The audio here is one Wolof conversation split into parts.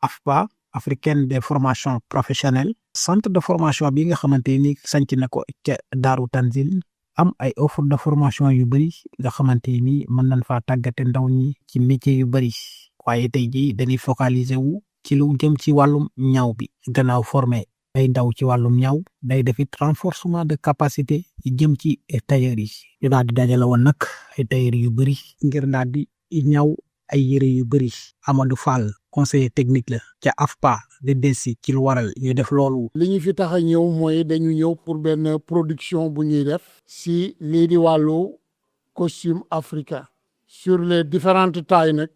AFPA africaine des formations professionnelles centre de formation bi nga xamante ni sanc na ko ca Daaru Tanzil am ay offre de formation yu bëri nga xamante ni mën nañ faa tàggate ndaw ñi ci métier yu bëri waaye tey jii dañuy focaliser wu ci lu jëm ci wàllum ñaw bi gannaaw formé ay ndaw ci wàllum ñaw day def it renforcement de capacité jëm ci tailleur yi ñu daal di dajale woon nag ay tailleur yu bëri ngir daal di ñaw ay yére yu bëri Amadou Fall conseiller technique la ca AFPA de DESI ci lu waral ñu def loolu. li ñu fi tax a ñëw mooy dañu ñëw pour benn production bu ñuy def si lii di wàllu costume africain sur les différentes tailles nag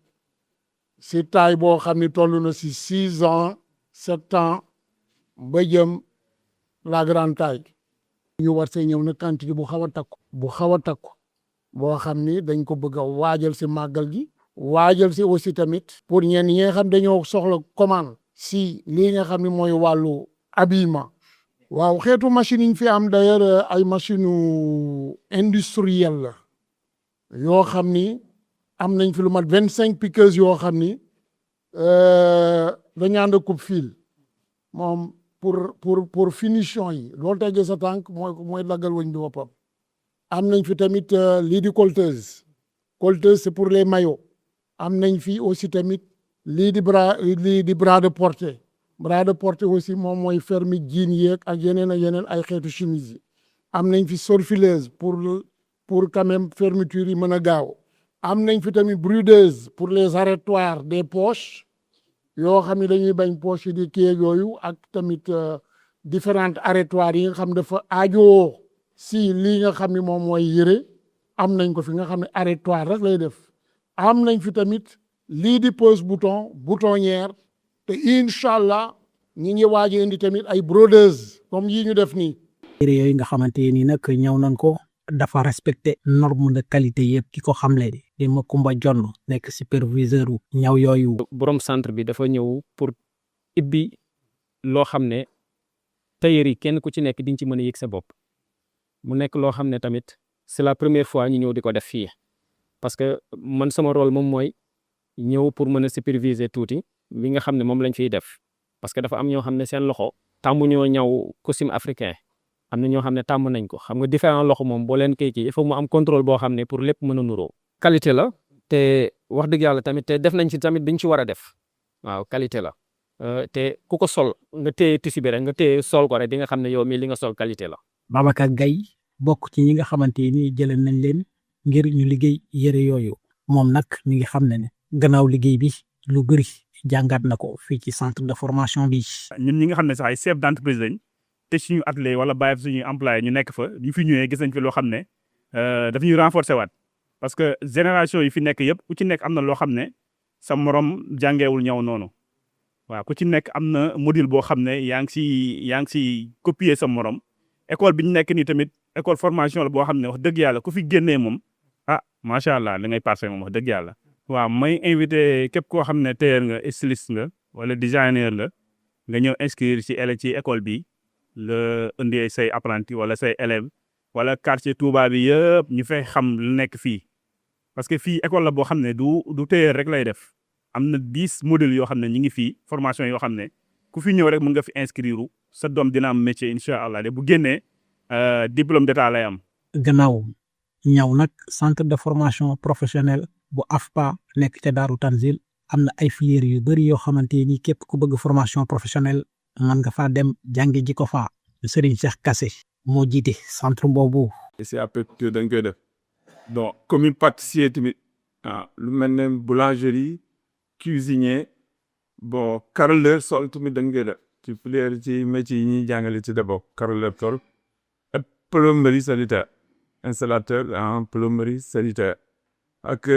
si taille boo xam ne toll na si 6 ans 7 ans ba jëm la grande taille. ñu war see ñëw na quantité bu xaw a takku boo xam ni dañ ko bëgg a waajal si màggal gi. waajal si aussi tamit pour ñenn ñi nga xam dañoo soxla commande si lii nga xam ne mooy wàllu habillement. waaw xeetu machine yi ñu fi am d'ailleurs ay machine industrielle la yoo xam ni am nañ fi lu mat 25 piqueuses yoo xam ni dañu ànd coupe fil moom pour finition yi loolu tegee sa tànk mooy daggal wëñ bi boppam. am nañ fi tamit lii di colteuse c'est pour les maillots. am nañ fi aussi tamit lii di bras de portée aussi moom mooy fermi jean yeeg ak yeneen ay xeetu chemise yi. am nañ fi sorfileuse pour quand même fermeture yi mën a gaaw. am nañ fi tamit brideuse pour les arrêtoirs des poches yoo xam ne dañuy bañ poche yi di kii yooyu ak tamit différentes arrêtoirs yi nga xam dafa aajoo si lii nga xam ne moom mooy yëre am nañ ko fi nga xam ne arrêtoire rek lay def. am nañ fi tamit lii di pose boutonnière te incha allah ñi ngi waaj indi tamit ay brodeuse comme yii ñu def nii. yére yooyu nga xamante ni nag ñëw nañ ko dafa respecté norme de qualité yëpp ki ko xamle di Makumba Jonn nekk superviseur u ñaw yooyu. borom centre bi dafa ñëw pour ibbi loo xam ne tailleur yi kenn ku ci nekk diñ ci mën a yëg sa bopp mu nekk loo xam ne tamit c'est la première fois ñu ñëw di ko def fii. parce que man sama rôle moom mooy ñëw pour mën a superviser tuuti li nga xam ne moom lañ fiy def parce que dafa am ñoo xam ne seen loxo tàmmu ñoo ñaw costume africain am na ñoo xam ne tàmm nañ ko xam nga différent loxo moom boo leen kii il faut mu am contrôle boo xam ne pour lépp mën a nuroo. qualité la te wax dëgg yàlla tamit te def nañ ci tamit biñ ci war a def waaw qualité la te ku ko sol nga téye tissu bi rek nga téye sol ko rek di nga xam ne yow mii li nga sol qualité la. Babacar Gaye bokk ci ñi nga xamante ni jëlee nañ leen. ngir ñu liggéey yére yooyu moom nag mi ngi xam ne gannaaw liggéey bi lu bëri jàngat na ko fii ci centre de formation bi. ñun ñi nga xam ne sax ay chef d'entreprise lañ te suñu atelier wala bàyyi suñuy employé ñu nekk fa ñu fi ñëwee gis nañ fi loo xam ne daf ñuy renforcer waat parce que génération yi fi nekk yëpp ku ci nekk am na loo xam ne sa morom jàngeewul ñëw noonu waaw ku ci nekk am na module boo xam ne yaa ngi si copier sa morom école bi ñu nekk nii tamit école formation la boo xam ne wax dëgg yàlla ku fi génnee moom. macha allah li ngay passé moom wax dëgg yàlla. waaw may invité képp koo xam ne tailleur nga styliste nga wala designer la nga ñëw inscrire ci école bi la indi say apprenti wala say élèves wala quartier Touba bi yëpp ñu fay xam lu nekk fii parce que fii école la boo xam ne du tailleur rek lay def am na 10 modules yoo xam ne ñu ngi fii formation yoo xam ne ku fi ñëw rek mën nga fi inscrire sa doom dina am métier incha allah de bu génnee diplôme d'état lay am. gannaaw ñaw nag centre de formation professionnelle bu AFPA nekk ca Daaru Tanzil am na ay filières yu bëri yoo xamante ni képp ku bëgg formation professionnelle mën nga faa dem jàngi ji ko faa. Serigne Cheikh Kassé moo jiite centre boobu. c'est après que dañ koy def donc commune pâtissier tamit lu mel ne boulangerie cuisinier bon carreleur sol tamit dañ koy def ci filière ci métier yi ñuy jàngale ci d'abord carreleur sol ak plomberie sanitaire. installateur en plomberie sanitaire ak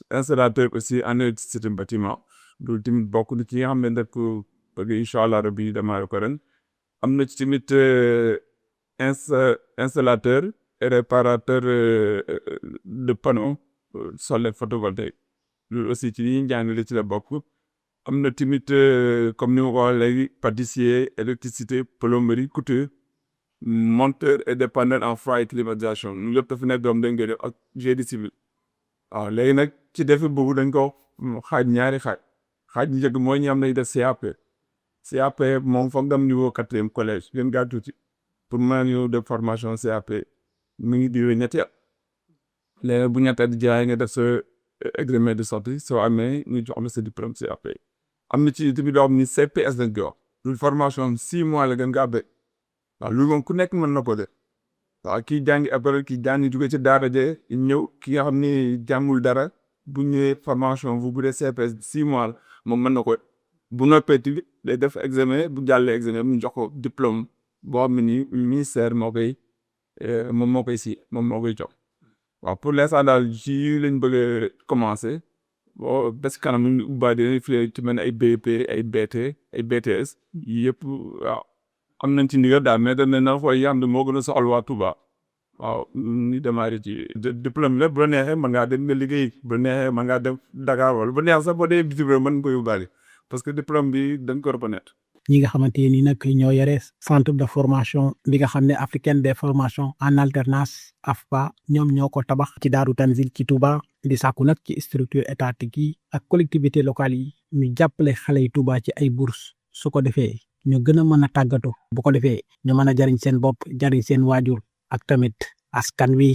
installateur aussi en électricité bâtiment loolu tamit bokk na ci nga xam ne nag bëgg incha allah rabbi démarrer ko ren am na ci tamit installateur et réparateur de panneaux solaire photovoltaïque loolu aussi ci li ñuy jàngale ci la bokk am na tamit comme ni ma ko waxee léegi pâtissier électricité plomberie couture monteur et dépanneur en froid et climatisation ñu lépp dafa nekk doom dañ koy def ak génie civil waaw léegi nag ci defi boobu dañ ko xaaj ñaari xaaj njëkk mooy ñi am nañ def CAP moom foog nga am niveau 4e collège gën gaa tuuti pour mën a ñëw def formation CAP mi ngi duré ñetti at léegi bu ñetti at jaay nga def sa examen de sortie soo amee ñu jox la sa diplôme CAP am na ci tamit loo xam ni CPS lañ koy wax loolu formation 6 mois la gën gaa bëgg waaw loolu moom ku nekk mën na ko def waaw kii jàngi après kii jàngi jóge ci daara je ñëw ki nga xam ni jàngul dara bu ñëwee formation bu dee CPS 6 mois la moom mën na ko bu noppee tamit day def examen bu jàllee examen mu jox ko diplôme boo xam ne nii ministère moo koy moom moo koy jox waaw pour l'instant daal ci lañ bëgg a commencer boo bés kanam ñu ubbaa dinañ fi ci mel ay BP ay BT ay BTS yëpp waaw am nañ ci ndigal daal mais dañ ne na xool yi xam ne moo gën a soxal waa Touba waaw ñu démarré ci diplôme la bu la neexee mën ngaa dem nga liggéey bu la neexee mën ngaa dem Dakar wala bu neex sax boo dee bitim réew mën nga ko yóbbaale parce que diplôme bi dañ ko reconnaître. ñi nga xamante ni nag ñoo yore centre de formation bi nga xam ne africaine des formations en alternance AFPA ñoom ñoo ko tabax ci Daaru Tanzil ci Touba di sàkku nag ci structure étatique yi ak collectivité locale yi ñu jàppale xale yi Touba ci ay bourse su ko defee ñu gën a mën a tàggatu bu ko defee ñu mën a jariñ seen bopp jariñ seen waajur ak tamit askan wi.